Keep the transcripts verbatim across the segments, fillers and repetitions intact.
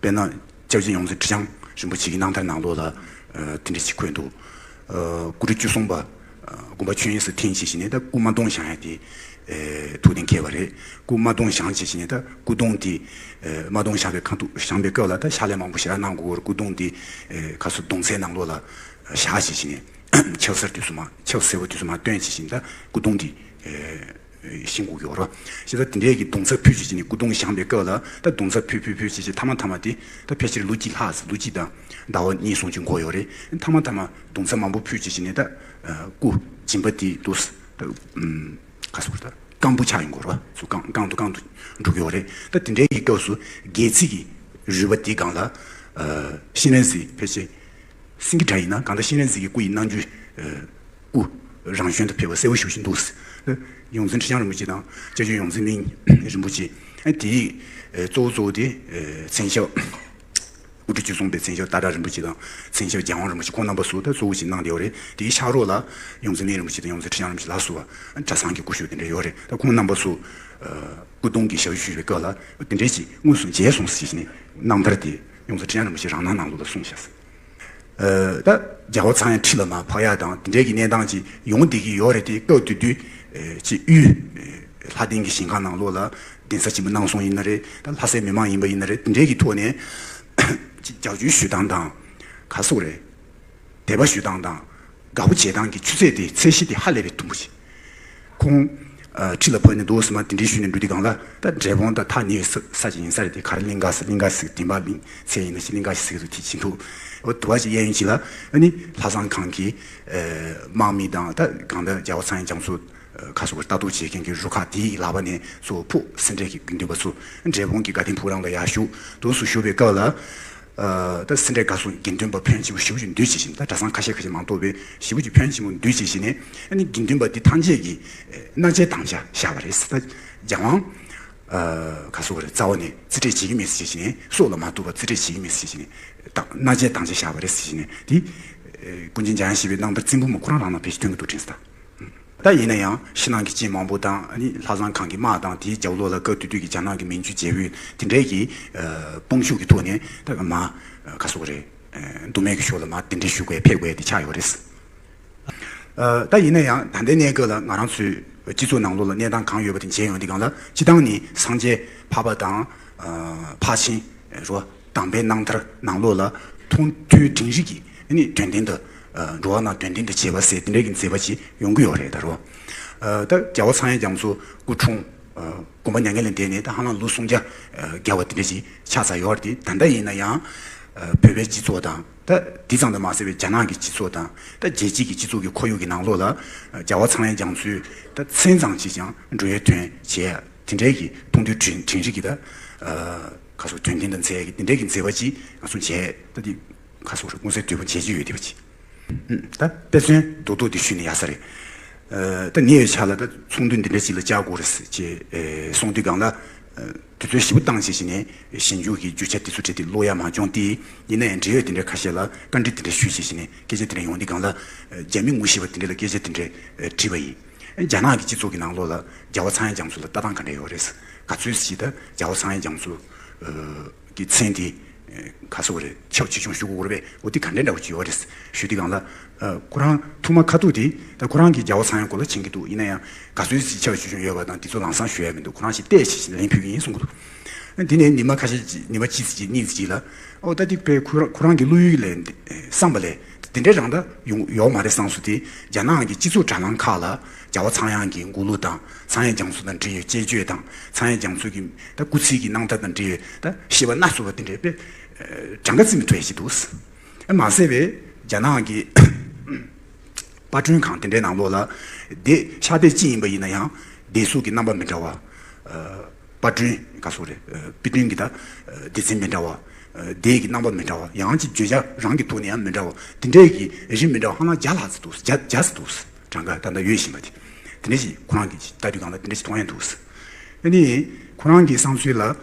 དཔེར་ན་སྐྱབས་རྗེ་ཡོངས་འཛིན་ཁྲི་བྱང་རིན་པོ་ཆེ་གི་རྣམ་ཐར་ནང་ལོགས་ལ་ཨ་དེ་འདྲ་ཞིག་འཁོད་འདུག་ཨ་སྐུ་ཕྲེང་བཅུ་གསུམ་པ་ཨ་དགོངས་པ་ཆོས་དབྱིངས་སུ་འཐེན་བྱས་བྱས་ནས་ད་སྐུ་རྨ་གདོང་བཞེངས་ཡ་དེ་ཨ་ཐུགས་གཏན་འཁེལ་བ་རེད། སྐུ་རྨ་གདོང་བཞེངས་བྱས་བྱས་ནས་ད་སྐུ་གདུང་དེ་ཨ་རྨ་གདོང་བཞེངས་པའི་ཁ་ཐུག་བཞེངས་པའི་སྐབས་ལ་ད་ཕྱག་ལས་མང་པོ་ཞེ་དྲག་གནང་དགོས་པར་སྐུ་གདུང་དེ་ཨ་ག་སོ་གདུང་ཚལ་ནང་ལོགས་ལ་བཞག་བྱས་བྱས་ནས་ཆབ་གསར་དུས་སུ་མ་ཆབ་སེར་པོ་དུས་སུ་མ་སྟོན་བྱས་བྱས་ནས་ད་སྐུ་གདུང་དེ་ཨ། ཤིང་གུག་ཡོད་རོ། ཞེས་ད་དེ་འདྲའི་གི་གདུང་ཚ་ཕུལ་བྱེད་ཀྱི་ནི་སྐུ་གདུང་བཞེངས་པའི་སྐབས་ལ་ད་གདུང་ཚ་ཕུལ་ཕུལ་ཕུལ་བྱེད་ཀྱི་མཐའ་མ་མཐའ་མ་དེ་ད་ཕལ་ཆེར་ལོ་གཅིག་ལྷག་ལོ་གཅིག་དང་ཟླ་བ་གཉིས་གསུམ་ཅིག་འགོར་ཡོད་རེད། མཐའ་མ་མཐའ་མ་གདུང་ཚ་མང་པོ་ཕུལ་བྱེད་ཀྱི་ནི་ད་སྐུ་སྦྱིན་པ་དེ་འདུག་ད་ག་སོ་ད་རྐང་བུ་ཆག་ཡིན་དགོས་རོ། སུ་རྐང་རྐང་དུ་རྐང་དུ་འགྲོ་གི་ཡོད་རེད། ད་དེ་འདྲའི་གི་སྐབས་སུ་སྒལ་ཚིགས་ཀྱི་རུས་པ་དེ་སྒང་ལ་ཤིང་ལན་ཟིག་ཕལ་ཆེར། སེང་གེ་སྒྲ་ཡིན་ན་གང་ལྟར་ཤིང་ལན་ཟིག་གི་སྐུ་ཡི་རྣམ་འགྱུར་སྐུ་རང་བྱོན་དུ་ཕེབས་པ་གསལ་པོ་ཞེ་པོ་ཅིག་འདུག་ཡོངས་འཛིན་ཁྲི་བྱང་རིན་པོ་ཆེ་དང་སྐྱབས་རྗེ་ཡོངས་འཛིན་གླིང་རིན་པོ་ཆེ། ཨ་དེའི་གཙོ་བོ་གཙོ་བོ་དེ་མཚན་ཞབས་སྐུ་ཕྲེང་བཅུ་གསུམ་པའི་མཚན་ཞབས་སྟག་བྲག་རིན་པོ་ཆེ་དང་མཚན་ཞབས་རྒྱལ་དབང་རིན་པོ་ཆེ་ཁོང་རྣམ་པ་ཚོ་ད་གཙོ་བོ་ཞིག་གནང་བསྡད་ཡོད་རེད། དེའི་ཕྱག་རོགས་ལ་ཡོངས་འཛིན་གླིང་རིན་པོ་ཆེ་དང་ཡོངས་འཛིན་ཁྲི་བྱང་རིན་པོ་ཆེ་ལ་སོགས་པ་གྲྭ་ཚང་གི་སྐུ་ཞབས་དེ་འདྲ་ཡོད་རེད། ད་ཁོང་རྣམ་པ་ཚོ་སྐུ་གདུང་གི་ཞབས་ཞུ་ཞུ་བའི་སྐབས་ལ་དེ་འདྲ་ཞིག་དངོས་སུ་མཇལ་སོང་ཟེར་ནས་རྣམ་ཐར་དེ་ཡོངས་འཛིན་ཁྲི་བྱང་རིན་པོ་ཆེ་རང་སྣང་ནང་ལོགས་ལ་གསུངས་བཞག་ཨ་ད་རྒྱལ་བ་ཚངས་དབྱངས་ཁྲི་ལ་མར་འཕགས་ཡ་དང་དེ་འདྲའི་གི་གནས་སྟངས་ཅིག་ཡོང་བསྡད་ཀྱི་ཡོད་རེད། དེ་སྐབས་དེ་དུས་ཨེ་ཅིག་དབུས་ཨེ་ལྷ་ལྡན་གྱི་ཞིང་ཁམས་ནང་ལོགས་ལ་གདན་ས་ཆེན་པོ་གནང་སོང་ཡིན་ན་རེད། ད་ལྷ་སའི་མི་མང་ཡིན་པ་ཡིན་ན་རེད། དེ་འདྲའི་གི་ཐོག་ནས་ཅིག་རྒྱབ་སྐྱོར་ཞུ་སྟངས་དང་ག་སོག་རེད། དད་པ་ཞུ་སྟངས་དང་དགའ་པོ་བྱེད་སྟངས་ཀྱི་ཆུ་ཚད་དེ་ཚད་གཞི་དེ་ཧ་ལས་པའི་མཐོན་པོ་ཞིག་ཁོང་ཨ་ཁྲི་ལ་ཕེབས་ནས་འདུག་སེ་མར་དེ་འདྲའི་ཞུས་ནས་འགྲོ་དུས་སྒང་ལ་ད་འབྲས་སྤུངས་ད་ཐག་ཉེ་བའི་ས་ས་ཅིག་ཡིན་ས་རེད། དེ་ག་རེ་གླིང་ག་ཟེར་གླིང་ག་ཟེར་གི་དེ་མ་གླིང་ཚལ་ཡིན་ན་ཞིག་གླིང་ག་ཞིག་ཟེར་གི་འདུག་དེ་བྱེད་འདུག་འོ་དུ་བ་ཞིག་གཡས་གཡོན་ཅིག་ལ་ཨ་ནི་ལྷ་བཟང་ཁང་གི་ཨ་དམག་མི་དང་ད་གང་ལྟར་རྒྱལ་བ་ཚངས་དབྱངས་རྒྱ་མཚོ་ཁ་སོགས་ལྟ་རྟོག་བྱེད་མཁན་གྱི་རུ་ཁག་དེའི་ལག་པ་ནས་གཙོ་བོ་ཕུག་སེ་འབྲས་ཀྱི་དགེ་འདུན་པ་ཚོ་འབྲས་སྤུངས་ཀྱི་དགའ་ལྡན་ཕུག་རོང་ལ་ཡར་ཞུགས་འདུག་སེ་ཞུགས་པའི་སྐབས་ལ། ཨ་ད་སེ་འབྲས་དགའ་གསུམ་དགེ་འདུན་པ་ཕོན་ཆེན་པོ་ཞེ་པོ་ཅིག་འདུས་བྱས་ཤིང་ད་གྲྭ་ཚང་ཁ་ཤས་ཁ་ཤས་མ་གཏོགས་པའི་ཞེ་པོ་ཅིག་ཕོན་ཆེན་པོ་འདུས་བྱས་ཤིང་ནས་ཨ་ནི་དགེ་འདུན་པ་འདི་ཐམས་ཅད་ཀྱིས་ཨ་གནང་ཆས་དམ་བཅའ་བཞག་པ་རེད། ད་རྒྱལ་དབང་ཨ་ག་སོགས་རེད། རྩ་བ་ནས་རྩིས་སྤྲད་བྱེད་ཀྱི་མེད་ཟེར་བྱས་ནས་སྲོག་ལ་མ་གཏོགས་པ་རྩིས་སྤྲད་བྱེད་ཀྱི་མེད་ཟེར་བྱས་ནས་ད་གནང་ཆས་དམ་བཅའ་བཞག་པ་རེད་ཟེར་བྱས་ནས་དེ་ཨ་ཀུན་མཁྱེན་འཇམ་དབྱངས་བཞད་པའི་རྣམ་ཐར་རྩེ་འབུམ་མ་ཁོ་རང་རང་ནང་ཕལ་ཆེར་ཐོན་གྱི་འདུག་དྲན་སོང་ད། ད་ཡིན་ན་ཡང་ཕྱི་ནང་གི་རྐྱེན་མང་པོ་དང་ཨ་ནི་ལྷ་བཟང་ཁང་གི་དམག་དང་དེའི་རྒྱབ་ལོགས་ལ་སྐབས་དེ་དུས་ཀྱི་རྒྱ་ནག་གི་མན་ཇུ་བྱེད་པོས་དེ་འདྲའི་གི་ཨ་དཔུང་ཤུགས་ཀྱི་ཐོག་ནས་ད་མ་ཨ་ག་སོགས་རེད། ཨ་མདོ་སྨད་ཀྱི་ཕྱོགས་ལ་མ་དེ་འདྲའི་ཞུ་དགོས་ཕེབས་དགོས་དེ་ཆགས་ཡོད་རེད། ཨ་ད་ཡིན་ན་ཡང་ད་ལྟའི་གནས་སྐབས་ལ་ང་རང་ཚོའི་སྤྱི་ཚོགས་ནང་ལོགས་ལ་གནས་སྟངས་གང་ཡོད་པ་དེ་མཇལ་ཡོང་དུས་སྒང་ལ་སྤྱི་བཏང་ནི་སངས་རྒྱས་འཕགས་པ་དང་ཨ་འཕགས་ཆེན་རོ། དམ་པའི་རྣམ་ཐར་ནང་ལོགས་ལ་མཐོང་ཐོས་དྲན་རིག་གི་ནི་དོན་ལྡན་དུ་ཨ་འགྲོ་བ་རྣམས་དོན་ལྡན་དུ་བྱེད་པ་ཟེར་དེ་འདྲའི་གི་མཛད་པ་ཅིག་ཡོང་གི་ཡོད་རེད་ད་རོ། ཨ་ད་རྒྱལ་བ་ཚངས་དབྱངས་རྒྱ་མཚོ་སྐུ་འཁྲུངས་ཨ་དགོངས་པ་མྱ་ངན་ལས་འདས་ནས་ད་ཧ་ལམ་ལོ་སུམ་བརྒྱ་ཨ་བརྒལ་བ་དེ་འདྲ་ཅིག་ཆགས་ཚར་ཡོད་རེད། དེ་ད་ལྟ་ཡིན་ན་ཡང་ཨ་བོད་པའི་སྤྱི་ཚོགས་དང་ད་དེ་ཙམ་དུ་མ་ཟད་པའི་རྒྱ་ནག་གི་སྤྱི་ཚོགས་དང་ད་རྒྱལ་སྤྱི་གི་སྤྱི་ཚོགས་ཀྱི་ཁོར་ཡུག་གི་ནང་ལོགས་ལ་ཨ་རྒྱལ་བ་ཚངས་དབྱངས་རྒྱ་མཚོའི་ད་མཚན་ཙམ་ཅིག་ཀྱང་འགྲོ་བའི་དོན་བྱས་དེ་འདྲའི་གི་མཐོང་ཐོས་དྲན་དྲན་རིག་གི་ད་ཨ། ཁ་སོགས་དོན་ལྡན་དུ་མཛད་ཀྱི་འདི་འདྲའི་གི་མཛད་པ་ཅིག་ང་ཚོ་མཇལ་ད་འདི་ཁ་སོགས་རེ་མངོན་གསལ་དོད་པོ་མཇལ་རྒྱུ་ཡོད་དེ་བ་ཅིག་ད་དཔེ་མཚོན་རྡོག་རྡོག་འདི་ཞུས་ན་ཡག་ས་རེད། ད་ངའི་ཆ་ལ་ད་ཚོགས་འདུ་འདི་འདྲ་ཅིག་ལ་བཅར་དགོས་རེད་ཅེས་གསུངས་དུས་སྒང་ལ་དུས་ཚོད་ཞིབ་པོ་བཏང་བྱས་བྱས་ནས་ཞིབ་འཇུག་གི་རྒྱུ་ཆ་དེ་ཚོ་བྲིས་ཏེ་ཀློག་ཡ་མ་བྱུང་སྟེ་ཡིན་ན་ཡང་འབྲེལ་ཡོད་དེ་འདྲ་ཁ་ཤས་ལ་བཀའ་འདྲི་དེ་འདྲ་ཞུས་བྱས་བྱས་ནས་སྐད་ཆ་དེ་འདྲ་ཡོང་དུས་སྒང་ལ་རྒྱ་མི་ངོ་ཤེས་པ་དེ་འདྲ་ལ་སྐད་ཆ་དེ་འདྲ་དྲིས་པ་ཡིན། རྒྱ་ནག་གི་སྤྱི་ཚོགས་ཀྱི་ནང་ལོགས་ལ་རྒྱལ་བ་ཚངས་དབྱངས་རྒྱ་མཚོ་ལ་ལྟ་སྟངས་ག་འདྲ་ཡོད་རེད། ག་ཚོད་ཅིག་ད་རྒྱལ་བ་ཚངས་དབྱངས་རྒྱ་མཚོ་གི་མཚན་དེ་ག་སོགས་རེད་ཁྱབ་ཆེ་ཆུང་ཞུ་དགོས་རེད་པས། འོ་དེ་ག་འདྲ་འདྲ་བོ་ཅིག་ཡོད་རེད་ཞུ་དུས་སྒང་ལ། ཁོ་རང་ཐོག་མ་ཁ་ཐུག་དེ་ད་ཁོ་རང་གིས་རྒྱལ་བ་ཚངས་དབྱངས་སྐོར་ལ་མཁྱེན་གྱི་འདུག་ཡིན་ན་ཡང་ག་ཚོད་ཅིག་ཁྱབ་ཆེ་ཆུང་ཡོད་པ་དང་དེ་ཚོ་ལམ་སང་ཞུ་ཡ་མི་འདུག་ཁོ་རང་ཞིག་བལྟས་ཤིག་ལན་ཕུལ་གྱི་ཡིན་གསུང་གི་འདུག་འདི་ནས་ཉི་མ་ཁ་ཤས་ཅིག་ཉི་མ་གཅིག་ཙམ་ཅིག་གཉིས་ཙམ་ཅིག་ལ་ཨོ་ད་དེ་དཔེ་ཁོ་རང་ཁོ་རང་གི་བློ་ཡུལ་ལས་བསམ་པ་ལས་དེ་འདྲའི་རང་ད་ཡོང་ཡོག་མ་རེད་བསམ་སོང་། དེ་རྒྱ་ནག་གི་སྤྱི་ཚོགས་དྲ་ལམ་ཁག་ལ་རྒྱལ་བ་ཚངས་དབྱངས་ཀྱི་མགུར་གླུ་དང་ཚངས་དབྱངས་རྒྱ་མཚོ་དང་འབྲེལ་ཡོད་དཔྱད་བརྗོད་དང་ཚངས་དབྱངས་རྒྱ་མཚོ་གི་ད་སྐུ་ཚེ་གི་རྣམ་ཐར་དང་འབྲེལ་ཡོད་ད་བཤད་པ་སྣ་ཚོགས་པ་དེ་འདྲའི་དཔེ་གྲངས་ཀ་རྩིས་མི་ཐུབ་ཡ་ཞིག་འདུག་མ་ཟད་པའི་རྒྱ་ནག་གི་པར་སྐྲུན་ཁང་དེ་འདྲའི་ནང་ལོགས་ལ་དེ་ཤག་དེབ་ཅིག་ཡིན་པ་ཡིན་ན་ཡང་དེབ་གཟུགས་ཀྱི་རྣམ་པ་མི་འདྲ་བ། པར་སྐྲུན་ག་སོགས་རེད། པར་སྐྲུན་གྱི་ད་སྡེ་ཚན་མི་འདྲ་བ། དེབ་ཀྱི་རྣམ་པ་མི་འདྲ་བ། ཡང་ཅིག་བརྗོད་བྱ་རང་གི་ཐོག་ནས་ཡང་མི་འདྲ་བ། དེ་འདྲའི་གི་རིགས་མི་འདྲ་བ་ཧ་ལམ་བརྒྱ་ལྷག་ཙམ་འདུག་བརྒྱ་བརྒྱ་ཙམ་འདུག་གྲངས་ཀ་ད་ལྟ་ཡོད་བཞིན་པ་དེ། དེ་འདྲ་ཞིག་ཁོ་རང་གིས་ལྟ་དུས་སྒང་ལ་དེ་འདྲ་ཞིག་མཐོང་ཡ་འདུག་ཨ་ནི་ཁོ་རང་གི་བསམ་ཚུལ་ལ་བོད་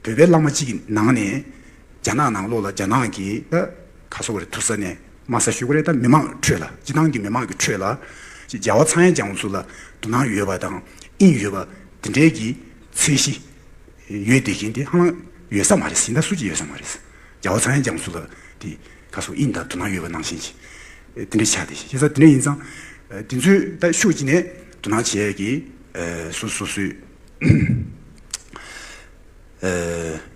པའི་བླ་མ་གཅིག་གི་ནང་ནས། རྒྱ་ནག་ནང་ལོགས་ལ་རྒྱ་ནག་གི་ད་ག་སོགས་རེད་ཐུག་ས་ནས་དམའ་ས་ཞུ་གི་རེད། ད་མི་མང་ཁྲོད་ལ་སྤྱི་བཏང་གི་མི་མང་གི་ཁྲོད་ལ་ཅིག་རྒྱལ་བ་ཚངས་དབྱངས་རྒྱ་མཚོ་ལ་དོ་སྣང་ཡོད་པ་དང་དབྱིངས་ཡོད་པ་དེ་འདྲའི་གི་ཚད་གཞི་ཡོད་བསྡད་མཁན་དེ་ཧ་ལམ་ཡོད་ས་མ་རེད། ཡིན་ད་སུ་གཅིག་ཡོད་ས་མ་རེད། རྒྱལ་བ་ཚངས་དབྱངས་རྒྱ་མཚོ་ལ་དེ་ག་སོ་དབྱིངས་དང་དོ་སྣང་ཡོད་པ་ནང་བཞིན་ཅིག་དེ་འདྲ་ཆགས་ཏེ། བྱས་ཙང་དེ་འདྲ་ཡིན་ཙང་དེ་ཚོས་ད་ཕྱོགས་གཅིག་ནས་དོ་སྣང་བྱེད་ཡས་ཀྱི་སོ་སོ་སོའི།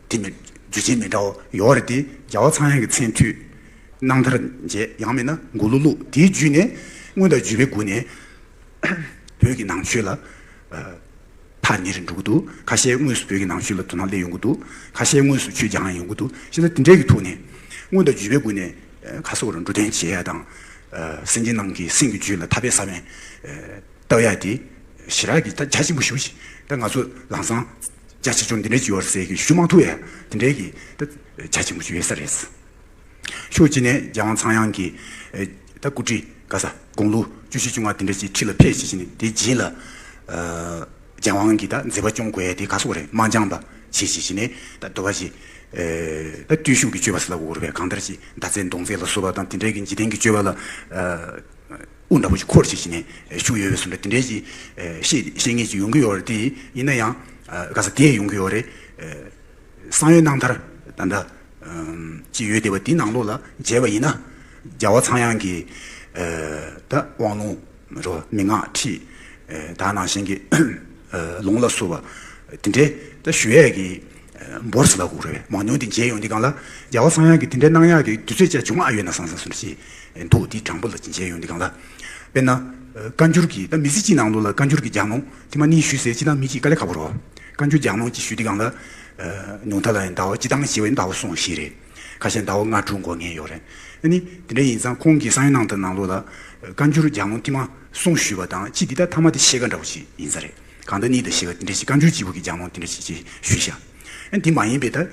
དེ་མི་རྒྱུ་རྐྱེན་མི་འདྲ་བ་ཡོད་རེད་དེ། རྒྱལ་བ་ཚངས་དབྱངས་ཀྱི་མཚན་ཐོས་གནང་དར་མཇལ། ཡང་མིན་ན་མགུར་གླུ་ཀློག་དེའི་བརྒྱུད་ནས་སྔོན་དང་བརྒྱུད་པའི་སྒོ་ནས་བོད་ཀྱི་ནང་ཆོས་ལ་ཐག་ཉེ་རུ་འགྲོ་གི་འདུག་ཁ་ཤས་དངོས་སུ་བོད་ཀྱི་ནང་ཆོས་ལ་དོ་སྣང་སླེབས་ཡོང་གི་འདུག་ཁ་ཤས་དངོས་སུ་ཆོས་སྦྱང་ཡོང་གི་འདུག་བྱས་ཙང་དེ་འདྲའི་གི་ཐོག་ནས་སྔོན་དང་བརྒྱུད་པའི་སྒོ་ནས་ཁ་སོ་རུ་འགྲོ་དོན་བྱེད་ཡ་དང་། སེམས་ཅན་རྣམས་ཀྱི་སེམས་ཀྱི་རྒྱུད་ལ་ཐར་པའི་ས་བོན་བཏབ་ཡ་དེ་ཞེ་དྲག་གི་ད་རྒྱ་ཆེན་པོ་ཞེ་པོ་ཅིག་ད་ང་ཚོ་ལམ་སང་རྒྱ་ཆེ་ཆུང་འདི་འདྲ་ཅིག་ཡོད་རེད་ཟེར་གི་ཞུ་མ་ཐུབ་ཡ་དེ་འདྲའི་གི་ད་རྒྱ་ཆེན་པོ་ཅིག་ཡོད་ས་རེད། ཕྱོགས་གཅིག་ནས་རྒྱལ་དབང་ཚངས་དབྱངས་ཀྱི་ད་སྐུ་བགྲེས་ག་ས་དགུང་ལོ་བཅུ་བཞི་བཅོ་ལྔ་དེ་འདྲ་ཅིག་ཁྲི་ལ་ཕེབས་བྱས་བྱས་ནས་དེ་རྗེས་ལ་རྒྱལ་དབང་གི་ད་མཛད་པ་སྐྱོང་དགོས་ཡ་དེ་ག་སོ་རེད། མ་འགྱངས་པ་བྱས་བྱས་བྱས་ནས་ད་དུ་བ་ཞིག་ད་བརྟུལ་ཞུགས་ཀྱི་སྤྱོད་པ་ཟེར་ལབ་དགོས་རེད་པས། གང་ལྟར་ཅིག་མདའ་རྩེད་མདུང་རྩེད་ལ་སོགས་པ་དང་དེ་འདྲའི་གི་འཇིག་རྟེན་གྱི་སྤྱོད་པ་ལ་དབུ་འདྲ་པོ་ཞིག་འཁོར་བྱས་བྱས་ནས་བཞུགས་ཡོད་པའི་བཟོ་འདྲ་དེ་འདྲའི་ཅིག་བཤད་བཤད་མཁན་ཅིག་ཡོང་གི་ཡོད་རེད་དེ། ཡིན་ན་ཡང་ག་ས་དེ་ཡོང་གི་ཡོད་རེད། གསང་བའི་རྣམ་ཐར་ད་ལྟ་ཅིག་ཡོད་བསྡད་པ་དེའི་ནང་ལོགས་ལ་མཇལ་བ་ཡིན་ན། རྒྱལ་བ་ཚངས་དབྱངས་ཀྱི་ད་དབང་ལུང་རོ་མན་ངག་ཁྲིད་ད་ནང་བཞིན་གྱི་ལུང་ལ་སོགས་པ་དེ་འདྲའི་ད་ཞུ་ཡས་ཀྱི་འབོར་ཟེར་ལབ་དགོས་རེད། མང་ཉུང་དེ་མཇལ་ཡོང་དུས་སྒང་ལ་རྒྱལ་བ་ཚངས་དབྱངས་ཀྱིས་དེ་འདྲའི་གནང་ཡག་གི་དུས་ཚོད་ཅིག་བྱུང་ཨ་ཡོད་ན་བསམ་བསམ་བསམ་ཞིག་འདུག་དེ་དྲང་པོ་ལ་མཇལ་ཡོང་དུས་སྒང་ལ། དཔེར་ན། བཀའ་འགྱུར་གྱི་ད་མི་ཚེ་གཅིག་ནང་ལོགས་ལ་བཀའ་འགྱུར་གྱི་ལྗགས་ལུང་ཐེངས་མ་གཉིས་ཤུ་ཟེར་གཅིག་དང་མི་གཅིག་དཀའ་ལས་ཁག་པོ་རེད། བཀའ་འགྱུར་ལྗགས་ལུང་གཅིག་ཞུ་དུས་སྒང་ལ། ཉུང་མཐའ་ལ་ཡང་ཟླ་བ་སྤྱི་བཏང་ཞེས་པའི་ཟླ་བ་གསུམ་བཞི་རེད། ཁ་ཤས་ཟླ་བ་ལྔ་དྲུག་འགོར་མཁན་ཡོད་རེད། ཨ་ནི་དེ་འདྲ་ཡིན་ཙང་ཁོང་གི་གསང་བའི་རྣམ་ཐར་ནང་ལོགས་ལ། བཀའ་འགྱུར་ལྗགས་ལུང་ཐེངས་མ་གསུམ་ཞུས་པ་དང་གཅིག་འདི་ད་ཐ་མ་དེ་ཕྱེད་ཀ་འདྲ་བོ་ཞིག་ཡིན་ས་རེད། གང་ལྟར་གཉིས་དང་ཕྱེད་ཀ་དེ་འདྲ་ཞིག་བཀའ་འགྱུར་གཅིག་པོ་གི་ལྗགས་ལུང་དེ་འདྲ་ཞིག་ཅིག་ཞུས་ཤག་ཨ་དེ་མ་ཡིན་པའི་ད།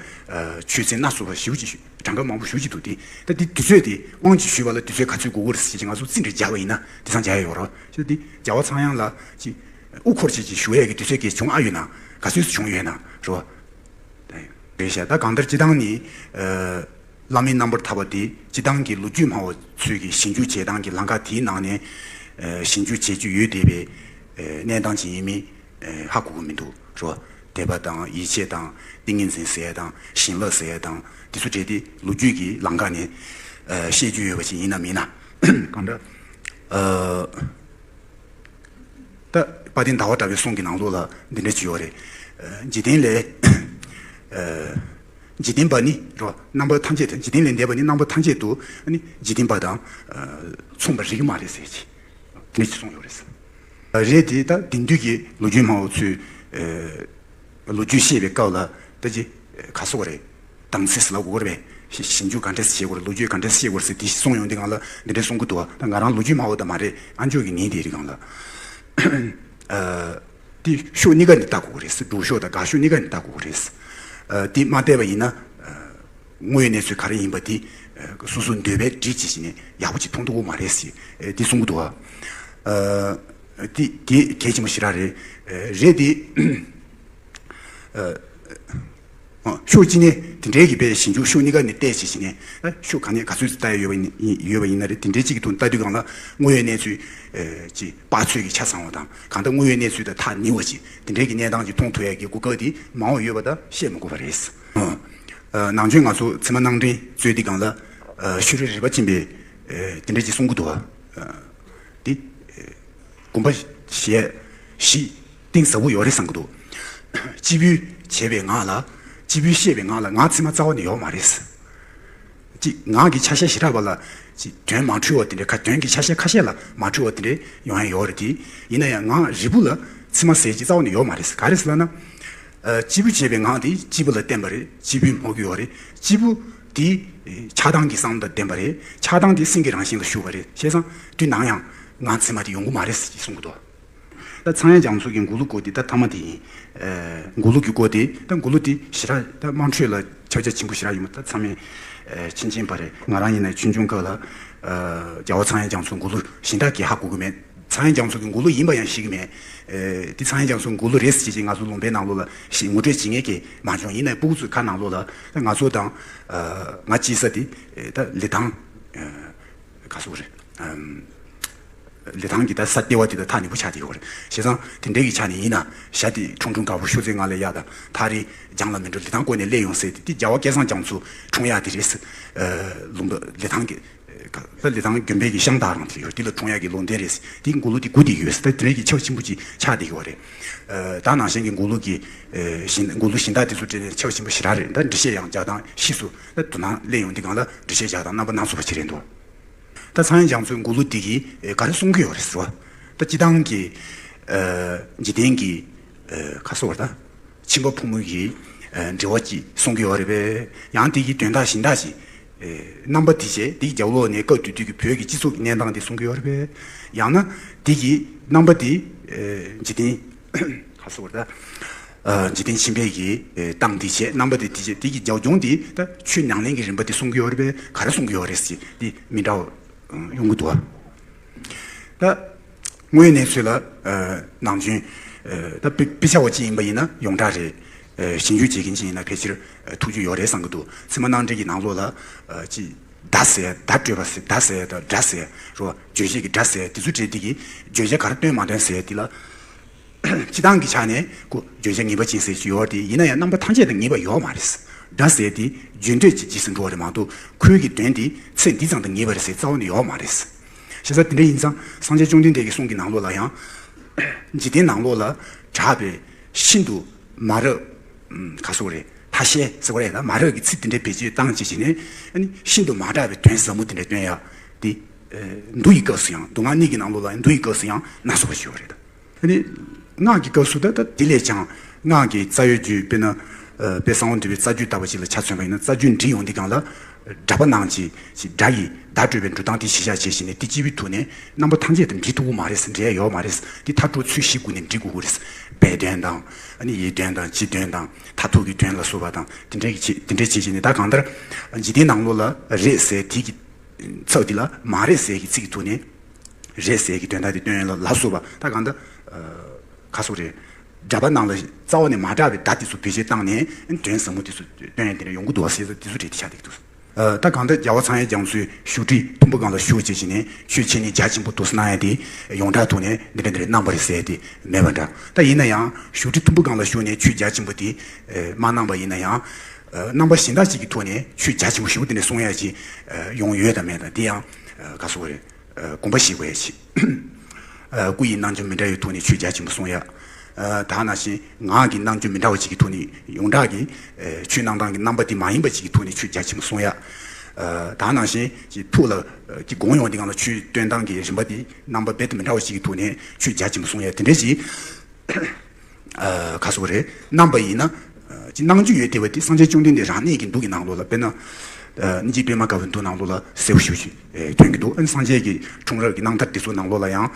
ཆོས་ཚན་སྣ་ཚོགས་པ་ཞེ་པོ་ཅིག་གྲངས་ཀ་མང་པོ་ཞེ་པོ་ཅིག་འདུག་སྟེ། ད་དེ་དུས་ཚོད་དེ་དབང་ཅིག་ཞུས་པ་ལ་དུས་ཚོད་ག་ཚོད་འགོར་གི་རེད་ཟེར་ཅིག་ང་ཚོ་རྩིས་འདྲ་རྒྱག་པ་ཡིན་ན་དེང་སང་རྒྱག་ཡ་ཡོད་རེད། ཞེས་དེ་རྒྱལ་བ་ཚངས་དབྱངས་ལ་ཅིག་དབུ་འཁོར་བྱས་ཅིག་ཞུ་ཡས་ཀྱི་དུས་ཚོད་ཀྱི་བྱུང་ཨ་ཡོད་ན་ག་ཚོད་བྱུང་ཡོད་ན་རོ། རེད་ཤག་ད་གང་ལྟར་སྤྱི་བཏང་ནི། བླ་མའི་རྣམ་པར་ཐར་པ་དེ་སྤྱི་བཏང་གི་ལོ་རྒྱུས་སྨྲ་བ་ཚོས་ཀྱི་ཞིབ་འཇུག་བྱེད་སྟངས་ཀྱི་ལམ་ཁ་དེའི་ནང་ནས་ཞིབ་འཇུག་བྱེད་རྒྱུ་ཡོད་བསྡད་པའི་གནས་སྟངས་ཅིག་ཡིན་མིན་ཧ་གོ་གི་མི་འདུག་རོ། དད་པ་དང་ཡིད་ཆེས་དང་ཏིང་ངེ་འཛིན་ཟེར་ཡ་དང་བྱིན་རླབས་ཟེར་ཡ་དང་དེ་ཚོ་བྲལ་ཏེ་ལོ་རྒྱུས་ཀྱི་ལམ་ཁ་ནས་བཤད་རྒྱུ་ཡོད་པ་ཞིག་ཡིན་ན་མིན་ན། གང་འདྲ། ད་དཔལ་ལྡན་ཟླ་བ་གྲགས་པའི་གསུང་གི་ནང་ལོགས་ལ་འདི་འདྲ་ཅིག་ཡོད་རེད། འཇིག་རྟེན་ལས། འཇིག་རྟེན་པ་ནི་རོ་རྣམ་པ་ཐམས་ཅད་དུ་འཇིག་རྟེན་ལས་འདས་པ་ནི་རྣམ་པ་ཐམས་ཅད་དུ་ནི་འཇིག་རྟེན་པ་དང་མཚུངས་པར་རིགས་མ་རེད་ཟེར་གྱི། དེ་འདྲ་ཅིག་གསུངས་ཡོད་རེད། རེད་དེ་ད་དེང་དུས་ཀྱི་ལོ་རྒྱུས་སྨྲ་བ་ཚོས་ལོ་རྒྱུས་བཤད་པའི་སྐབས་ལ་ད་ཅི་ག་སོགས་རེད། དམ་ཚིག་ཟེར་ལབ་དགོས་རེད་པས། ཞིབ་འཇུག་ག་འདྲས་བྱེད་དགོས་རེད། ལོ་རྒྱུས་ག་འདྲས་བཤད་དགོས་རེད་ཟེར་དེ་གསུངས་ཡོང་དུས་སྒང་ལ་འདི་འདྲས་གསུང་གི་འདུག་བ། ད་ང་རང་ལོ་རྒྱུས་སྨྲ་བ་ད་མ་རེད། ཨ་མཆོག་གིས་ཉན་དེ་རིགས་སྒང་ལ། དེ་ཕྱོགས་གཉིས་ཀ་ནས་ལྟ་དགོས་རེད། སྒྲུབ་ཕྱོགས་དང་དགག་ཕྱོགས་གཉིས་ཀ་ནས་ལྟ་དགོས་རེད། དེ་མ་བལྟས་པ་ཡིན་ན། དངོས་ཡོད་གནས་ཚུལ་ག་རེ་ཡིན་པ་དེ། སོ་སོ་འདོད་པའི་འགྲིག་བྱེད་བྱས་ནས་ཡག་པོ་ཅིག་མཐོང་ཐུབ་ཀྱི་མ་རེད་ཟེར། དེ་གསུང་གི་འདུག་བ། དེ་དེ་གལ་ཆེན་པོ་ཞེ་དྲག་རེད། རེད་དེ། ཕྱོགས་གཅིག་ནས་དེ་འདྲའི་གི་པའི་ཞིབ་འཇུག་ཕྱོགས་གཉིས་ཀ་ནས་བལྟས་བྱས་བྱས་ནས་ཕྱོགས་ག་ནས་ག་ཚོད་ལྟ་ཡ་ཡོད་པ་ཡིན་ཡོད་པ་ཡིན་ན་རེད། དེ་འདྲའི་གཅིག་གི་ཐོག་ལྟ་དུས་སྒང་ལ་དངོས་ཡོད་གནས་ཚུལ་ཅིག་དཔག་ཚོད་ཀྱི་ཆ་ཚང་བ་དང་གང་ལྟར་དངོས་ཡོད་གནས་ཚུལ་དང་ཐག་ཉེ་བ་ཅིག་དེ་འདྲའི་གི་གནས་སྟངས་ཅིག་མཐོང་ཐུབ་ཡ་གི་གོ་སྐབས་དེ་མང་བ་ཡོད་པ་ད་བཤད་མི་དགོས་པ་རེད། ནང་ཆོས་ང་ཚོ་ཚད་མ་ནང་འདྲེན་རྩོད་དུས་སྒང་ལ་ཤེས་རིག་རིག་པ་ཅན་པས་དེ་འདྲ་ཅིག་གསུང་གི་འདུག་བ། འདི། དགོངས་པ་བཞེས་ཤིག་གཏིང་ཟབ་པོ་ཡོད་རེད་བསམ་གྱི་འདུག་སྤྱི་ཕུད་བྱས་པའི་ངག་ལ། སྤྱི་ཕུད་བཤད་པའི་ངག་ལ་ངག་ཚད་མ་རྩ་བ་ནས་ཡོད་མ་རེད། ཅིག་ངག་གི་ཆ་ཤས་ཞེ་དྲག་པ་ལ་ཅིག་དོན་མ་འཁྲུལ་བ་དེ་འདྲ་ཁ་དོན་གྱི་ཆ་ཤས་ཁ་ཤས་ལ་མ་འཁྲུལ་བ་དེ་འདྲ་ཡོང་ཡ་ཡོད་རེད་དེ། ཡིན་ན་ཡང་ངག་རིལ་བུ་ལ་ཚད་མ་ཟེར་ཅིག་རྩ་བ་ནས་ཡོད་མ་རེད། ག་རེ་ཟེར་ལབ་ན། སྤྱི་ཕུད་བྱས་པའི་ངག་དེ་སྤྱི་ཕུད་ལ་བརྟེན་པ་རེད། སྤྱི་ཕུད་སྨྲ་གི་ཡོད་རེད། སྤྱི་ཕུད་དེ་ཆགས་སྡང་གི་བསམ་བློ་དང་ལྡན་པ་རེད། ཆགས་སྡང་དེ་སེམས་ཀྱི་རང་བཞིན་ལ་ཞུགས་པ་རེད། བྱས་ཙང་དུས་ནམ་ཡང་ངག་ཚད་མ་དེ་ཡོང་གི་མ་རེད་ཟེར་གྱིས་གསུང་གི་འདུག་ད་ཚངས་དབྱངས་རྒྱ་མཚོ་གི་མགུར་གླུ་སྐོར་དེ་ད་ཐ་མ་དེ་ཡིན། མགུར་གླུ་གི་སྐོར་དེ་ད་མགུར་གླུ་དེ་ཞེ་དྲག་ད་དམངས་ཁྲོད་ལ་ཁྱབ་རྒྱ་ཆེན་པོ་ཞེ་དྲག་ཡོད་མ་རེད། ད་ཚང་མས་ཕྱིན་ཕྱིན་པ་རེད། ང་རང་ཡིན་ན་ཆུང་ཆུང་སྐབས་ལ་རྒྱལ་བ་ཚངས་དབྱངས་རྒྱ་མཚོའི་མགུར་གླུ་གཞན་དག་གིས་ཧ་གོ་གི་མེད། ཚངས་དབྱངས་རྒྱ་མཚོ་གི་མགུར་གླུ་ཡིན་པ་ཡང་ཤེས་ཀྱི་མེད། ཨེ། འདི་ཚངས་དབྱངས་རྒྱ་མཚོའི་མགུར་གླུ་རེད་ཟེར་བྱས་ང་ཚོ་ལུང་པའི་ནང་ལོགས་ལ་ཞིག་ངོ་སྤྲོད་བྱེད་མཁན་གྱི་མ་བྱུང་། ཡིན་ནའི་སྤུ་གུ་ཚོའི་ཁ་ནང་ལོགས་ལ་ད་ང་ཚོ་དང་། ཨ། ང་སྐྱེས་ས་དེ་ཨེ། ད་ལི་ཐང་། ཨ། ག་སོག་རེད། ཨམ། ལི་ཐང་གི་ད་ས་ལྟེ་བ་དེ་ད་ཐག་ཉེ་པོ་ཆགས་བསྡད་ཡོད་རེད། བྱས་ཙང་དེ་འདྲའི་གི་ཆ་ནས་ཡིན་ན་ཞྭ་དེ་ཁྲུང་ཁྲུང་དཀར་པོ་ཤོག་ཙེ་ལྔ་ལས་གཡག་དང་ཐག་རིང་རྒྱང་ལ་མི་འགྲོ། ལི་ཐང་བསྐོར་ནས་སླེབས་ཡོང་ཟེར་དེ། དེ་རྒྱལ་བ་སྐལ་བཟང་རྒྱ་མཚོ་འཁྲུངས་ཡག་དེ་རེད། ལུང་པ་ལི་ཐང་གི་ད་ལི་ཐང་དགོན་པའི་གི་ཤང་ཐག་རང་དེ་ཡོད། དེ་ལ་འཁྲུངས་ཡག་གི་ལུང་བསྟན་རེད། དེ་མགོ་ལོག་དེ་སྒུག་བསྡད་ཡོད། ད་དེ་འདྲའི་གི་ཆ་ཆེན་པོ་ཅིག་ཆགས་བསྡད་ཡོད་རེད། ད་ནང་བཞིན་གི་མགོ་ལོག་གི་ཨེ་ཞིང་མགོ་ལོག་ཞིང་བདག་དེ་ཚོ་སྤྲད་ནས་ཆ་ཆེན་པོ་ཞེ་དྲག་རེད། ད་འགྲེལ་བཤད་ཡང་རྒྱག་སྟངས་ཤེས་སོང་། ད་དུ་ནང་སླེབས་ཡོང་དུས་སྒང་ལ་འགྲེལ་བཤད་རྒྱག་སྟངས་རྣམ་པ་སྣ་ཚོགས་པ་ཅིག་རེད་འདུག་ད་ཚངས་དབྱངས་རྒྱ་མཚོའི་མགོ་ལོག་འདི་གིས་ཨེ་ག་རེ་གསུང་གི་ཡོད་རེད་ཟེར་བ། ད་སྤྱིར་བཏང་གི་ཨེ་འཇིག་རྟེན་གྱི་ཨེ་ག་ཟེར་བ། ད་ཁྱིམ་པ་ཕོ་མོ་གི་ཨེ་འབྲེལ་བ་ཅིག་གསུང་གི་ཡོད་རེད་པས། ཡང་དེ་གི་དོན་དག་གཞན་དག་ཅིག་ཨེ་རྣམ་པ་དེ་བྱས་དེ་གི་རྒྱབ་ལོགས་ནས་སྐབས་དེ་དུས་ཀྱི་བོད་ཀྱི་སྤྱི་ཚོགས་ཀྱི་གནས་སྟངས་དེ་གསུང་གི་ཡོད་རེད་པས། ཡང་ན་དེ་གི་རྣམ་པ་དེ་ཨེ་འཇིག་རྟེན་ག་ཟེར་བ། ད་ཨ་འཇིག་རྟེན་ཆེན་པོའི་གི་ཨེ་སྟངས་དེ་བྱས། རྣམ་པ་དེ་དེ་བྱས། དེ་གི་རྒྱབ་ལྗོངས་དེ་ད་ཆོས་ཉམས་ལེན་གྱི་རིམ་པ་དེ་གསུང་གི་ཡོད་རེད་པས། ག་རེ་གསུང་གི་ཡོད་རེད་ཟེར་དེ་མི་འདྲ་བ་ཡོང་གི་འདུག་བ། ད་དངོས་གནས་ཚུལ་ལ་ཨ་ནང་ཆོས་ཨ་ད་དཔེ་དཔེ་ཆ་བ་ཅིག་ཡིན་པ་ཡིན་ན་ཡོངས་གྲགས་རེད། ཨ་ཞིབ་འཇུག་བྱེད་མཁན་ཅིག་ཡིན་ན་ཕལ་ཆེར་ཨ་ཐུགས་རྒྱུས་ཡོད་རེད་བསམ་གི་འདུག་ཚད་མ་རྣམ་འགྲེལ་གྱི་ནང་ལོགས་ལ་ཨ་ཅིག་བརྡ་ཟེར། བརྡ་སྤྲོད་པ་ཟེར། བརྡ་ཟེར་དང་སྒྲ་ཟེར་རོ། བརྗོད་བྱེད་ཀྱི་སྒྲ་ཟེར་དེ་ཚོ་བྲིས་དེ་གི་བརྗོད་བྱ་ག་རེ་སྟོན་མ་སྟོན་ཟེར་དེ་ལ། སྤྱིར་བཏང་གི་ཆ་ནས་ཁོ་བརྗོད་བྱ་ངེས་པ་ཅན་ཟེར་གྱི་ཡོད་དེ། ཡིན་ན་ཡང་རྣམ་པ་ཐམས་ཅད་དང་ངེས་པ་ཡོད་མ་རེད། སྒྲ་ཟེར་དེ་རྒྱུན་སྤྲོད་ཀྱི་རྗེས་སུ་འགྲོ་བ་རེད་མ་གཏོགས་ཁོའི་གི་དོན་དེ་ཚེ་འདི་ཙམ་དང་ངེས་པ་རེད་ཟེར་རྩ་བ་ནས་ཡོད་མ་རེད། བྱས་ཙང་དེ་འདྲ་ཡིན་ཙང་སངས་རྒྱས་བཅོམ་ལྡན་འདས་ཀྱི་གསུང་གི་ནང་ལོགས་ལ་ཡང་། འཇིག་རྟེན་ནང་ལོགས་ལ་གྲགས་པའི་ཤིན་ཏུ་མ་རབས། ཨམ་ག་ཟེར་དགོས་རེད། ཐ་ཤལ་ཟེར་དགོས་རེད། ད་མ་རབས་ཀྱི་ཚིག་དེ་འདྲའི་བེད་སྤྱོད་བཏང་བྱས་བྱས་ནས་ཨ་ནི་ཤིན་ཏུ་མ་གྲགས་པའི་དོན་ཟབ་མོ་དེ་འདྲ་སྟོན་ཡག་དེ། ཨ་མདོ་ཡི་སྐབས་སུ་ཡང་། མདོ་སྔགས་གཉིས་ཀྱི་ནང་ལོགས་ལ་ཡང་མདོ་ཡི་སྐབས་སུ་ཡང་སྣ་ཚོགས་པ་ཞིག་ཡོད་རེད། ཨ་ནི་སྔགས་ཀྱི་སྐབས་སུ་ད་ད་དེ་ལས་ཀྱང་སྔགས་ཀྱི་རྩ་བའི་རྒྱུད། དཔེར་ན་ཨ་དཔལ་གསང་བ་འདུས་པའི་རྩ་རྒྱུད་ལྟ་བུ་ཅིག་ལ་ཆ་མཚོན་པ་ཡིན་ན། རྩ་རྒྱུད་འབྲི་ཡོང་དུས་སྒང་ལ་སྒྲ་པ་རྣམས་ཀྱིས་ཅིག་སྒྲ་ཡིས་བརྡ་སྤྲོད་པའི་འགྲོ་སྟངས་དེ་གཞི་བཞག་བྱས་བྱས་ནས་དེ་གཅིག་པུའི་ཐོག་ནས་རྣམ་པ་ཐམས་ཅད་དུ་འབྲི་ཐུབ་ཀྱི་མ་རེད། འབྲི་ཡ་ཡོད་མ་རེད། དེ་ཐག་གྲོ་ཚུལ་བཞིའི་སྒོ་ནས་འབྲི་དགོས་ཀྱི་རེད། སྦས་དོན་དང་། ཨ་ནི་ཡིད་དོན་དང་། སྤྱི་དོན་དང་། མཐར་ཐུག་གི་དོན་ལ་སོགས་པ་དང་། དེ་འདྲའི་གི་བྱེད། དེ་འདྲའི་བྱེད་བྱས་ནས་ད་གང་ལྟར་འཇིག་རྟེན་ནང་ལོགས་ལ་རེད་ཟེར་དེ་གི་ཚབ་དེ་ལ་མ་རེད་ཟེར་གྱི་ཚིག་གི་ཐོག་ནས་རེད་ཟེར་གྱི་དོན་དག་དེ་སྟོན་ཡ་ལ་ལ་སོགས་པ། ད་གང་ལྟར་ཨ་ག་ཟེར་དགོས་རེད། སྒྲ་པ་རྣམས་ལ་རྩ་བ་ནས་མ་གྲགས་པའི་བརྡ་དེ་ཚོ་བེད་སྤྱོད་བཏང་ནས་དོན་ཟབ་མོ་དེ་ཚོ་སྟོན་ཡ་དེ་འདྲ་ཡོང་གི་འདུག་བ་ཟེར། དེ་ཚོ་རེད་དེ་ཆགས་བསྡད་ཀྱི་འདུག་ཨ་ད་གང་ལྟར་རྒྱལ་བ་ཚངས་དབྱངས་རྒྱ་མཚོའི་བཞུགས་ཁྲི་ཐུམ་པ་སྒང་ལ་བཞུགས་བྱས་བྱས་ནས་ཆོས་འཆད་ཉན་རྒྱ་ཆེན་པོ་འདུག་སེ་གནང་ཡ་དེ་ཡོངས་གྲགས་ཐོག་ནས་འདི་འདྲ་འདི་འདྲ་གནང་བ་རེད་ཟེར་ཡ་དེ་མེད་པ་འདྲ། ད་ཡིན་ན་ཡང་བཞུགས་ཁྲི་ཐུམ་པ་སྒང་ལ་བཞུགས་ནས་ཆོས་རྒྱ་ཆེན་པོ་དེ་ཨེ་མ་གནང་པ་ཡིན་ན་ཡང་། ཨ་རྣམ་པ་གཞན་དག་ཅིག་གི་ཐོག་ནས་ཆོས་རྒྱ་ཆེན་པོ་ཞེ་པོ་དེ་འདྲ་གསུང་ཡ་ཅིག་ཨ་ཡོང་ཡོད་དམ་མེད་དམ་དེ་ཡང་ཨ་ག་ཟེར་དགོས་རེད། ཨ་དགོངས་པ་བཞེས་དགོས་ཡ་ཅིག་ཨ་སྐུ་ཡི་རྣམ་འགྱུར་མི་འདྲ་བའི་ཐོག་ནས་ཆོས་རྒྱ་ཆེན་པོ་གསུང་ཡ། ཨ་ད་ནང་བཞིན་ངག་གི་རྣམ་འགྱུར་མི་འདྲ་བ་ཅིག་གི་ཐོག་ནས་ཡོངས་གྲགས་ཀྱི་ཨ་ཆོས་གནང་སྟངས་ཀྱི་རྣམ་པ་དེ་མ་ཡིན་པ་ཅིག་གི་ཐོག་ནས་ཆོས་རྒྱ་ཆེན་པོ་གསུང་ཡ། ཨ་ད་ནང་བཞིན་ཅིག་ཐུགས་ལ་ཨ་ཅིག་དགོངས་ཡོང་དུས་སྒང་ལ་ཆོས་སྟོན་སྟངས་ཀྱི་རིམ་པ་དེ་རྣམ་པ་རྦད་དེ་མི་འདྲ་བ་ཅིག་གི་ཐོག་ནས་ཆོས་རྒྱ་ཆེན་པོ་གསུང་ཡ་དེ་འདྲ་ཅིག་ཨ་ག་ཟེར་དགོས་རེད། གནང་པ་ཡིན་ན། ཨ་ཅིག་གནང་རྒྱུ་ཡོད་བསྡད་པ་དེ་སངས་རྒྱས་བཅོམ་ལྡན་འདས་རང་ཉིད་ཀྱི་མདོ་གི་ནང་ལོགས་ལ། དཔེར་ན། ཨ་སྙིང་རྗེ་པད་མ་དཀར་པོའི་མདོ་ནང་ལོགས་ལ་གསལ་པོ་ཞེ་པོ་ཅིག་ཨེ་ཐོན་གྱི་འདུག་ཨ་ནི་སངས་རྒྱས་ཀྱི་འཁྲུངས་རབས་ཀྱི་རྣམ་ཐར་དེ་ཚོ་ནང་ལོགས་ལ་ཡང་།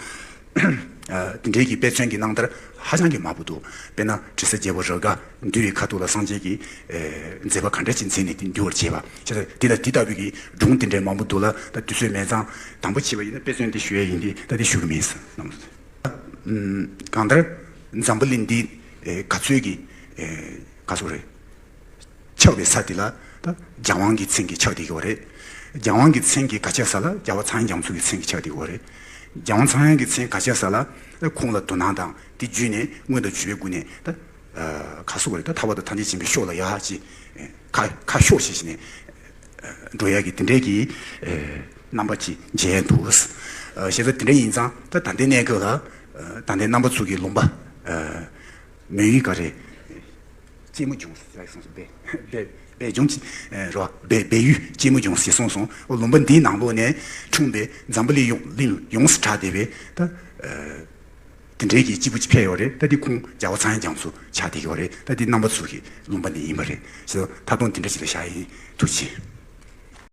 ཨ་དེ་འདྲའི་གི་དཔེ་མཚོན་གྱི་རྣམ་ཐར་ཧ་ཅང་གི་མང་པོ་འདུག་དཔེར་ན་དྲི་ཟ་རྒྱལ་པོ་རབ་དགའ་འདུལ་བའི་ཁ་ཐུག་ལ་སངས་རྒྱས་ཀྱིས་ཨེ་མཛད་པ་ག་འདྲ་ཅིག་མཛད་ནས་དེ་འདུལ་བར་བྱེད་པ། བྱས་ཙང་དེ་ལ་དེ་ལྟ་བུའི་གི་སྒྲུང་དེ་འདྲའི་མང་པོ་འདུག་ལ། ད་དུས་ཚོད་མེད་ཙང་དང་པོ་བྱས་པ་ཡིན་ན་དཔེ་མཚོན་དེ་ཞུ་ཡ་ཡིན་ཏེ། ད་དེ་ཞུ་གི་མིན་ཟེར་གནང་། ཨམ་གང་ལྟར་འཛམ་བུ་གླིང་འདི་ཨེ་ག་ཚོད་ཀྱི་ཨེ་ག་ཚོད་རེད། ཆགས་པའི་ས་དེ་ལ་ད་རྒྱལ་དབང་གི་མཚན་གྱིས་ཆགས་བསྡད་ཀྱི་ཡོད་རེད། རྒྱལ་དབང་གི་མཚན་གྱིས་ག་ཆགས་ས་ལ་རྒྱལ་བ་ཚངས་དབྱངས་རྒྱ་མཚོ་གི་མཚན་གྱིས་ཆགས་བསྡད་ཀྱི་ཡོད་རེད། རྒྱལ་དབང་ཚངས་དབྱངས་ཀྱི་མཚན་ག་ཆགས་ས་ལ་ད་ཁོང་ལ་དོ་སྣང་དང་དེ་བརྒྱུད་ནས་དངོས་དང་བརྒྱུད་པའི་སྒོ་ནས་ད་ཨ་ག་ཟེར་དགོས་རེད། ད་ཐར་པ་དང་ཐམས་ཅད་མཁྱེན་པའི་ཕྱོགས་ལ་ཡར་ཅིག་ཁ་ཁ་ཕྱོགས་བྱས་བྱས་ནས་འགྲོ་ཡག་གི་དེ་འདྲའི་གི་ཨེ་རྣམ་པ་ཅིག་མཇལ་འདུག་ཨ་བྱས་ཙང་དེ་འདྲ་ཡིན་ཙང་ད་ད་ལྟའི་གནས་སྐབས་ལ་ཨ་ད་ལྟའི་རྣམ་པ་ཚོ་གི་ལུང་པ་ཨ་མོན་ཡུལ་ག་རེ། སྐྱེས་མོ་ལྗོངས་ཟེར་སོང་སོང་སྦས་སྦས་སྦས་ལྗོངས་ཅིག་ཨེ་རོ་སྦས་སྦས་ཡུལ་སྐྱེས་མོ་ལྗོངས་ཟེར་སོང་སོང་། ཨོ་ལུང་པ་འདིའི་ནང་ལོགས་ནས་འཁྲུངས་པའི་འཛམ་བུ་གླིང་ཡོངས་གླིང་ཡོངས་སུ་གྲགས་བསྡད་པའི་ད་ཨ་དེ་འདྲའི་གི་སྐྱེས་བུ་ཅིག་ཕེབས་ཡོད་རེད། ད་དེ་ཁོང་རྒྱལ་བ་ཚངས་དབྱངས་རྒྱ་མཚོ་ཆགས་བསྡད་ཡོད་རེད། ད་དེ་རྣམ་པ་ཚོ་གི་ལུང་པ་ནས་ཡིན་པ་རེད། ཞེས་མཐའ་སྟོང་དེ་འདྲ་ཞིག་ལ་བཞག་ཡིན། ཐུགས་རྗེ་ཆེ།